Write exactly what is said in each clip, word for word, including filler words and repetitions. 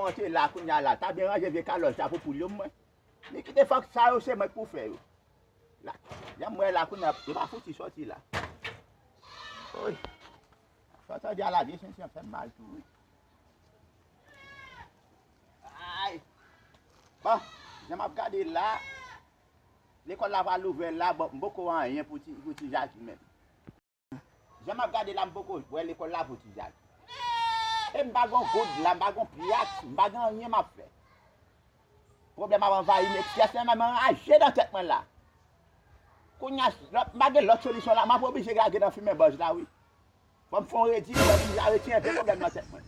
Kote la, kounye a la, ta byen ranje vye kalòt sa pou poul yo, mwen. Li kite fòk sa yo, se mwen k pou fè yo. La, jan m wè la, kounye a, yo pa fouti sòti la. Oy. Sa w tande a la, vye senti an fè m mal tou, wi. Ay. Bon, jan m ap gade la, lekòl la pral ouvè la, bon, m poko anyen pou ti, pou ti Jaki menm. Jan m ap gade la, m poko wè lekòl la pou ti Jaki. E m pa gon goud la, m pa gon pyaks, m pa gen anyen m ap fè. Pwoblèm ap anvayi m, estrès lan menm anraje nan tèt mwen la. Kounye a, lòt, m pa gen lòt solisyon la, m ap oblije lage nan fimen bòz la, wi. Fò m fè yon redi, fò m retire enpe pwoblèm nan tèt mwen.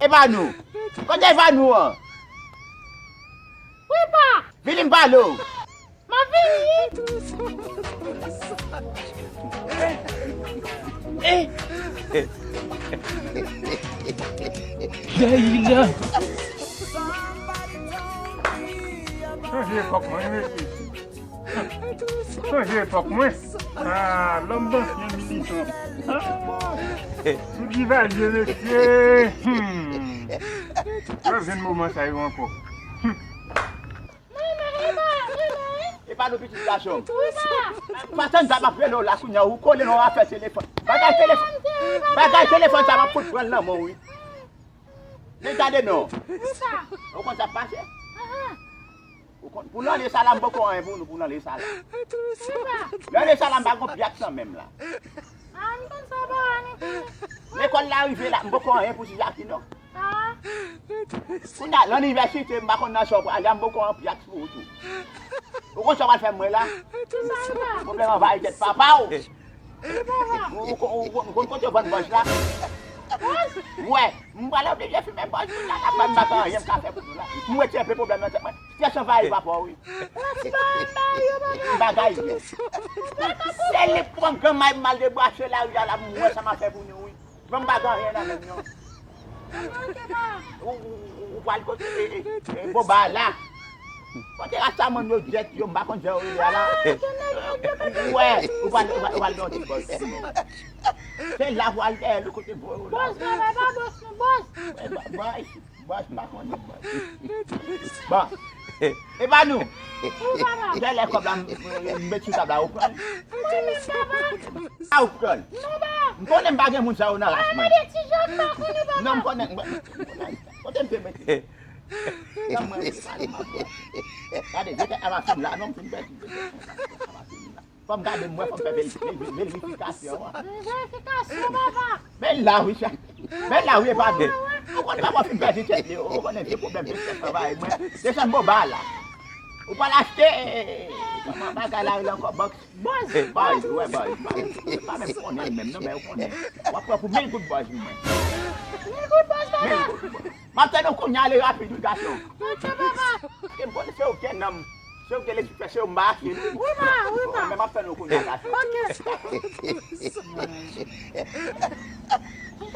Evanou! Kote Evanou an? Wi, pa! Vini m pale w! M ap vini! Dayila! Chanje epòk mwen, mesye. Chanje epòk mwen. Ah, lòm ansyen militan. Ah, sou Divalye, mesye. Hmm. W ap jwenn moman sa yo ankò. Hmm. Epa nou pitit gason. Pa tann sa m ap rele w la kounye a, ou kole nan afè telefòn. Bagay telefòn. Bagay telefòn sa m ap fout pran l nan men w, wi. Men gade non. Ou konn sa k pase? Ou konn, pou lanne sa la, m poko anyen pou nou, pou lanne sa la. Lanne sa la, m pa gon pyaks nan men m la. Lekòl la rive la, m poko anyen pou ti Jaki non. Kounye a, lanivèsite, m pa konn nan sa w prale a, m poko anyen pyaks pou ou tou. Ou konn sa w pral fè mwen la? Pwoblèm anvayi tèt papa w. Ou, ou, ou, ou konn kote yo vann bòz la? Wè, m pral oblije fimen bòz la, la, m pa gen anyen m ka fè pou nou la. M retire enpe pwoblèm nan tèt mwen. Strès anvayi papa w, wi. Bagay byen. Se li k pran granmay m al debrase lari a la, m wè sa m a fè pou nou, wi. Ban m pa gen anyen nan men m non. Ou, ou, ou, ou pral kote, e, e, e, Boba la. Kote Rastaman yo djèt yo, m pa konn jan yo rele a la. Ou wè, ou pral, ou pral, ou pral gen yon ti bòz. Se la pou al dèyè l kote bò yo la. Bòz, papa, pa bòz nou, bòz. Bòz, bòz. Bòs, m pa konnen bòs. Bon. Epa nou. Wi, papa. Genlè kòb la, m, m met sou tab la, ou pran l. M konnen, papa. A, ou pran l. Non, papa. M konnen m pa gen moun sa yo nan ras mwen. Mande ti Jòb, pa konnen, papa. Non, m konnen, m konnen. Kote m te mete? Nan mwen, m te pale, m ap pran. Gade, je tèt la pa fin la, non, m fin pèdi. Je tèt la pa fin la. Fò m gade m wè, fò m fè veri-, veri-, verifikasyon an. Verifikasyon, papa. Men la wi, chè. Men la wi, epa nou. Ou konn papa fin pèdi tèt li, ou konnen vye pwoblèm vye tèt travay mwen. Desann Boba la. Ou pral achte, kòman bagay la rele ankò, bòks? Bòz. Bòz, wè, bòz. Pa menm konnen l menm, non, men ou konnen. W ap pran pou mil goud bòz pou mwen. Mil goud bòz, papa. Mil goud bòz. M ap tann ou kounye a, ale rapid wi, gason. Ok, papa. Paske m konnen se ou ki gen nanm. Se ou ki gen lespri fè, se ou m ba afe. Wi, pa, wi, pa. Men m ap tann ou kounye a, gason. Ok.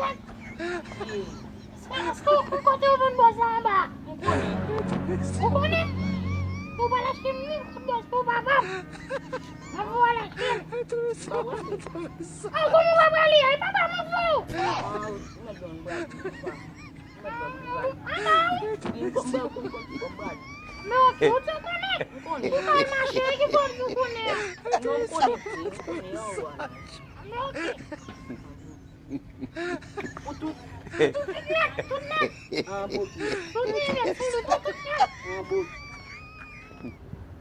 Èske ou konn kote yo vann bòz la anba? Ou konnen? Ou konnen? Ou pral achte mil goud bòz pou papa m. Mwen pou al achte l. A, kòman w ap prale a? E papa m ap fè w. Men oke, ou te konnen. Ou pa al mache, ki fòm nou konnen an? Non, m konnen tou, m konnen an, w a. Men oke. Ou tout. Tout nèt, tout nèt. An, popi. Tout nèt, tout, tout, tout nèt. An, popi.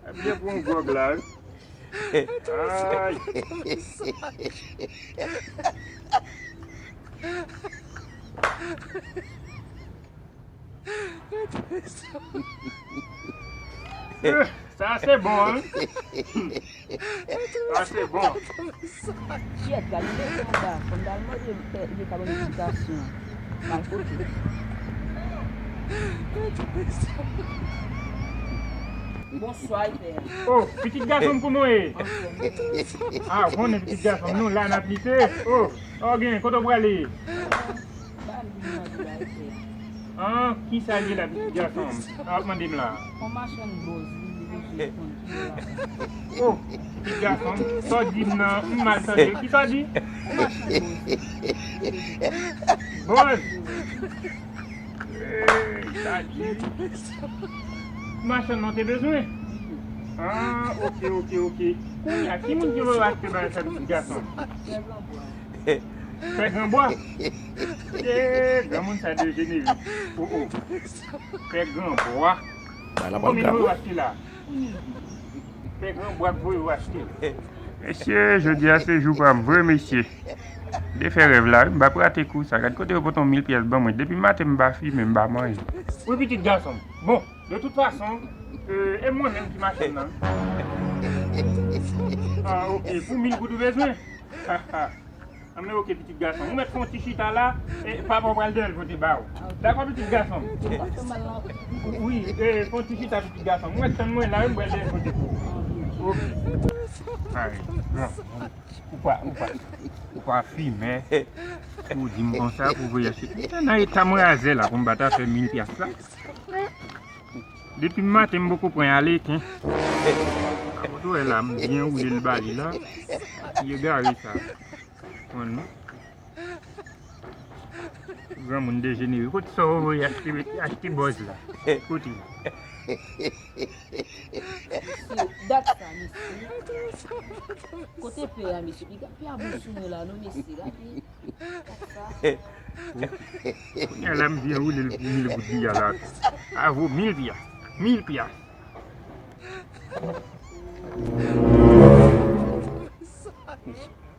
Ap byen pran gwòg la, wi. Ay. Eh, sa se bon, hein? Sa se bon. Kyèt, gade leson anba. Fò m t al mande li ka ban m esplikasyon. Mal kote. Bonswa, pè. Oh, pitit gason m, kòman w ye? Anfòm. Ah, ou konnen pitit gason m, nou la n ap lite. Oh, sa w gen, kote w prale? Ba m di m mande ba pè. Ah, kisa l ye la, pitit gason m? A w ap mande m la. On machann bòz, li bezwen konn ki bò la. Oh, pitit gason m, sa w di m nan, m mal tande. Kisa w di? On machann bòz. Bòz! Ey, sa di. Machann nan te bezwen. Ah, oke, oke, oke. Kounye a, ki moun ki vle achte bagay sa pitit gason? Pè Granbwa. Ey, granmoun sa dejenere. Oh, oh. Pè Granbwa. Bagay la pral grav, wi. Konbyen nou achte la? Pè Granbwa k voye w achte. Mesye, jodi a se jou pa m vre, mesye. M te fè rèv la, wi, m p ap rate kou sa. Gad kote yo pote yon mil pyès ban mwen. Depi maten m pa fimen, m pa manje. Wi, pitit gason m. Bon, de tout fason, euh, e mwen menm ki machann nan. Ah, oke, pou mil goud ou bezwen? Anben, oke, pitit gason. Ou mèt fè yon ti chita la, e papa w pral dèyè l pote ba ou. Dakò, pitit gason m? Wi, e, fè yon ti chita, pitit gason m. Ou mèt tann mwen la, wi, m pral dèyè l pote pou ou. Oke. Ay, bon. Ou pa, ou pa, ou pa fimen. Ou di m konsa pou voye achte. Nan eta m razè la, pou m pa ta fè mil pyès la. Depi maten, m poko pran aleken. Ou wè la, m byen woule l ba li la. Ti egare sa. Konn non. Granmoun dejenere. Kote sa w voye achte, achte bòz la? Kote? Mesye, dat sa, mesye. Kote pè a, mesye? Piga pè a bon sou mwen la, non, mesye. Gade. Dat sa. Kounye a la, m byen woule l pou mil goud li a la. A vo mil pyas. Mil pyas.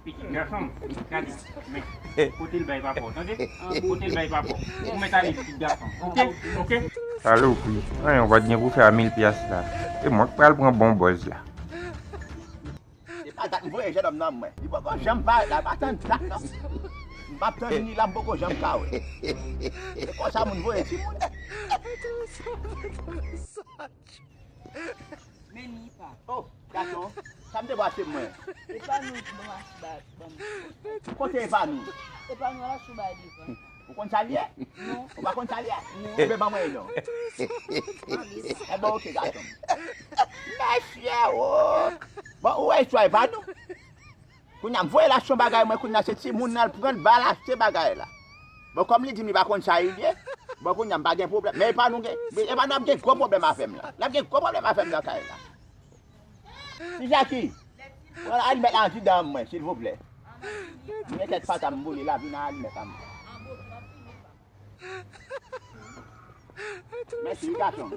Pitit gason m, gade, men, pote l bay papa w, tande? Pote l bay papa w. Ou mèt ale, pitit gason m, oke? Oke? Salopri, anyen w pa t gen pou fè a mil pyas la. E mwen k pral pran bon bòz la. Se pa dat m voye jennonm nan mwen. Li poko janm parèt la, pa tann dat non. M p ap tann li la, m poko janm ka wè. Se konsa moun voye timoun. Men li pa. Oh, gason, sa m te bwase mwen. Epa nou bon achiba ban m. Kote epa nou? Epa nou la sou bay devan. Ou konn sa l ye? Non. Ou pa konn sa l ye? Non. Enben ban mwen non. Enben oke gason m. Mesye o! Bon, ou wè istwa epa nou? Kounye a m voye l achte yon bagay mwen, kounye a se timoun nan l pran l ba l achte bagay la. Bon, kòm li di m li pa konn sa l ye, bon, kounye a m pa gen pwoblèm. Men epa nou gen, epa n ap gen gwo pwoblèm avè m la. N ap gen gwo pwoblèm avè m nan kay la. Ti Jaki, pran alimèt la andidan an mwen, silvouplè. M gen kèk pata m boule la, vin ak alimèt la mwen. Mèsi wi gason.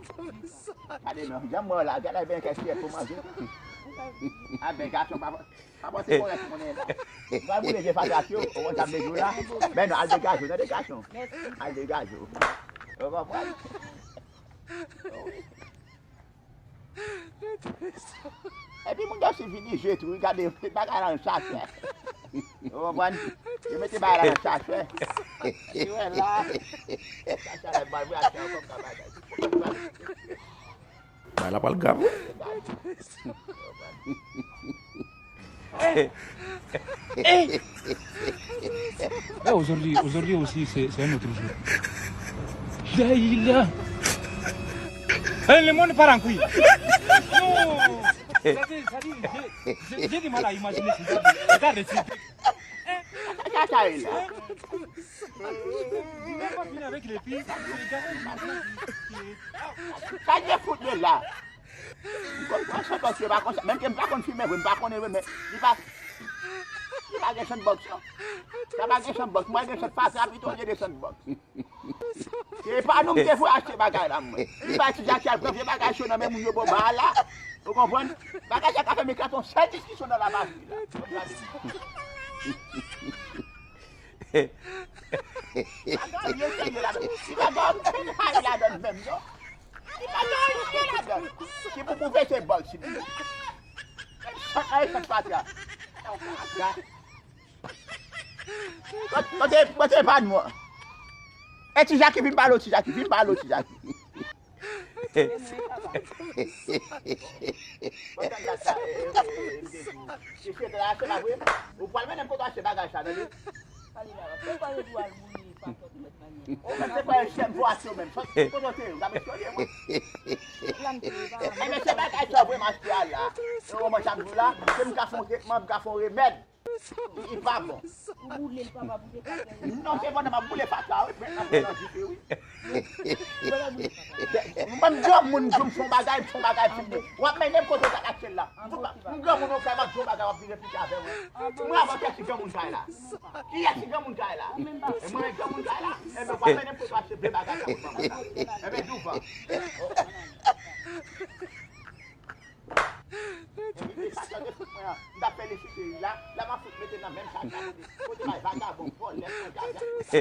Gade non, jan m wè w la, gade ben kèk syèt pou manje. A ben gason, pa, pa pote konnen pou konnen la. Pral boule vye fatyas yo, ou konn sa m bezwen la. Men non, al degaje w, tande gason. Al degaje w. Ou konprann? Wi. Epi moun yo si vini jwe tou, gade bagay la nan chachè. Ou konprann? Yo mete bagay la nan chachè. Yo wè la. Chachè la mal vre achte ankò bagay. Bagay la pral grav wi. Eh! Eh! Eh, aujourd'hui, aujourd'hui aussi, c'est, c'est un autre jour. Daïla! Eh, le monde part en couille. Non! C'est-à-dire, c'est-à-dire, j'ai, j'ai, j'ai du mal à imaginer ce genre de, ce genre de truc. Sa sa ye la? Même pas fini avec les filles, les gars, sa gen fout de la? M konn pran sandbox yo pa konsa. Menm ke m pa konn fimen vre, m pa konnen vre, men li pa, li pa gen sandbox non. Sa pa gen sandbox. Mwen gen sant fatra pito olye de sandbox. Se pa nou m te voye achte bagay la mwen. Li bay ti Jaki al pran vye bagay cho nan men moun yo bò ba la. Ou konprann? Bagay sa ka fè m eklate yon sèl diskisyon nan lavazri la. Li pa gen anyen serye ladan. Li pa gen okenn kay ladan menm non. Li pa gen anyen ladan. Ki pou pwouve se bòl si li. Menm chan kay chan fatra. Kote, kote pa nou an? E ti Jaki vin pale w ti Jaki, vin pale w ti Jaki. Ou pral mennen m kote w achte bagay sa, tande? Ou menm se pa yon chèf vwasyon menm. Kote w te ye, w t ap espyone mwen? Enben se bagay sa w vre m achte a la. E w wè mwen sa m di w la, se m ka fè yon tretman, m ka fè yon remèd. Li pa bon. Ou boule l, papa, pou te ka fè. Non, se pandan m ap boule fatra, wi, men nan boule an dife, wi. Mwen menm granmoun, m di m fè yon bagay, m fè yon bagay, m fin de. W ap mennen m kote w ta kache l la. M granmoun, w fè m ap di yon bagay, w ap vin replike avè mwen. Mwen avan kiyès ki granmoun kay la? Kiyès ki granmoun kay la? E mwen menm granmoun kay la? Enben, w ap mennen m kote w achte vye bagay sa pou granmoun la. Enben, douvan. Epi, e sa k te fout mwen an, m t ap felisite li la, la m ap fout mete nan menm sak la, kote, kote bay vagabon, vòlè, sans jaja. M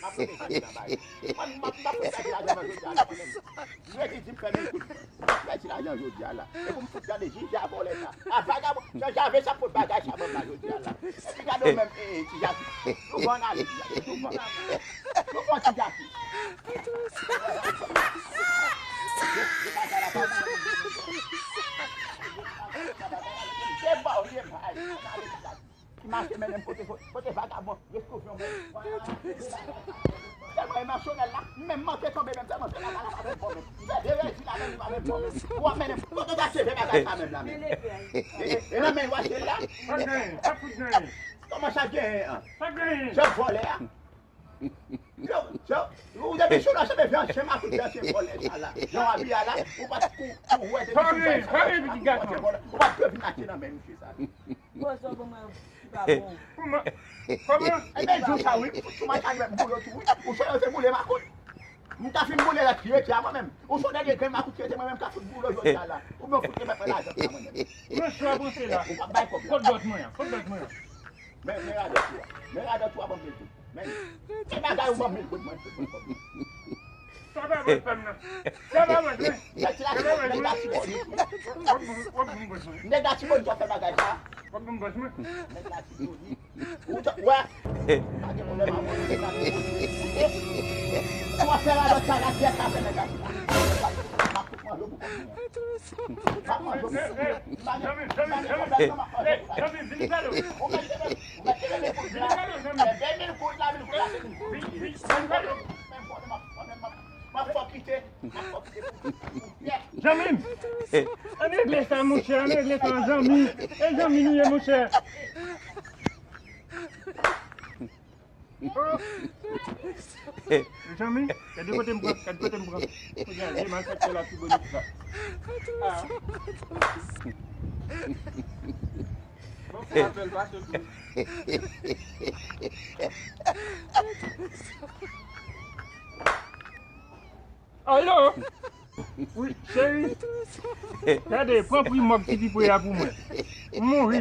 ap fout mete nan bay. Mwen, m ap, m ap fout pèdi lajan nan jodi a la, mwen menm. M redi di m fè mil goud. M ap pèdi lajan jodi a la. E pou m fout gade jija vòlè sa. A vagabon, sans jaja sa pot bagay sa ban m la jodi a la. Epi gade w menm, e, e, ti jaja. Nou vann ale, ti jaja. Nou vann. Nou vann ti jaja. Ki mache mennen m kote, kote vagabon, restouvyon men. Tèlman emosyonèl la, m menm manke tonbe menm, tèlman se la, la, la, pa menm fò menm. M fè de redi la, menm li pa menm fò menm. Ou ap mennen m, kote w ta cheve bagay sa menm la menm? E, e, e nan men w achte l la? Pa genyen, pa fout genyen. Kòman sa genyen an? Pa genyen. Jan vòlè a. Yo, yo, ou depi sou nan se vyan chen makout, vyan chen vòlè sa la. Jan w abiye a la, ou pa t kou, kou wè depi sou fè sa. Ou pa t dwe vin achte nan men misye sa. Pozo pou mwen, ki pa bon. Kòman? Kòman? Ebyen, jou sa wi, m fout sou machann mèt boule tou wi. Ou sonje yo te boule makout? M ta fin boule lòt ki rete a mwen menm. Ou sonje dènye grenn makout ki rete mwen menm, m ka fout boule jodi a la. Oubyen ou fout remèt mwen lajan sa mwen menm. Mwen sou a panse la. Ou p ap bay kòb la. Kot dòt mwen an? Kot dòt mwen an? Men, men radòt ou a. Men radòt ou a ban m mil goud. Men, men bagay ou ban m mil goud, mwen fout mwen kòb mwen. Sa pa bòs pè m nan. Sa pa bòs mwen. Nèg la ti bòs mwen. Nèg la ti bòs mwen. W ap ban m bòs mwen. Nèg la ti bòs mwen fè bagay sa. W ap ban m bòs mwen. Nèg la ti bòs mwen. Ou t-, wè. Pa gen pwoblèm avè w. Ou ap fè radòt sa la, kiyès ka fè nèg la ti bòs mwen? M ap fout manje w pou kòb mwen. M ap manje w pou kòb mwen. M pa gen, m pa gen pwoblèm non, m ap manje w pou kòb mwen. Ou mèt kenbe, ou mèt kenbe mil goud la. Vin pale w, Zanmi. Vin pale w, Zanmi. Vin, vin, vin pale w. M ap fè w kite, m ap fè w kite pou, pou, pou pyès. Zanmi m, ann regle sa, monchè, ann regle sa, zanmi. E zanmi nou ye, monchè. Oh. Mezanmi, gade kote m pran, gade kote m pran. Kounye a, je malfektè la pi boni ki sa. Ah. Bon, fè apèl pase tou. Alo! Wi, cheri. Gade, pran pri mòg ti pipre a pou mwen. M mouri.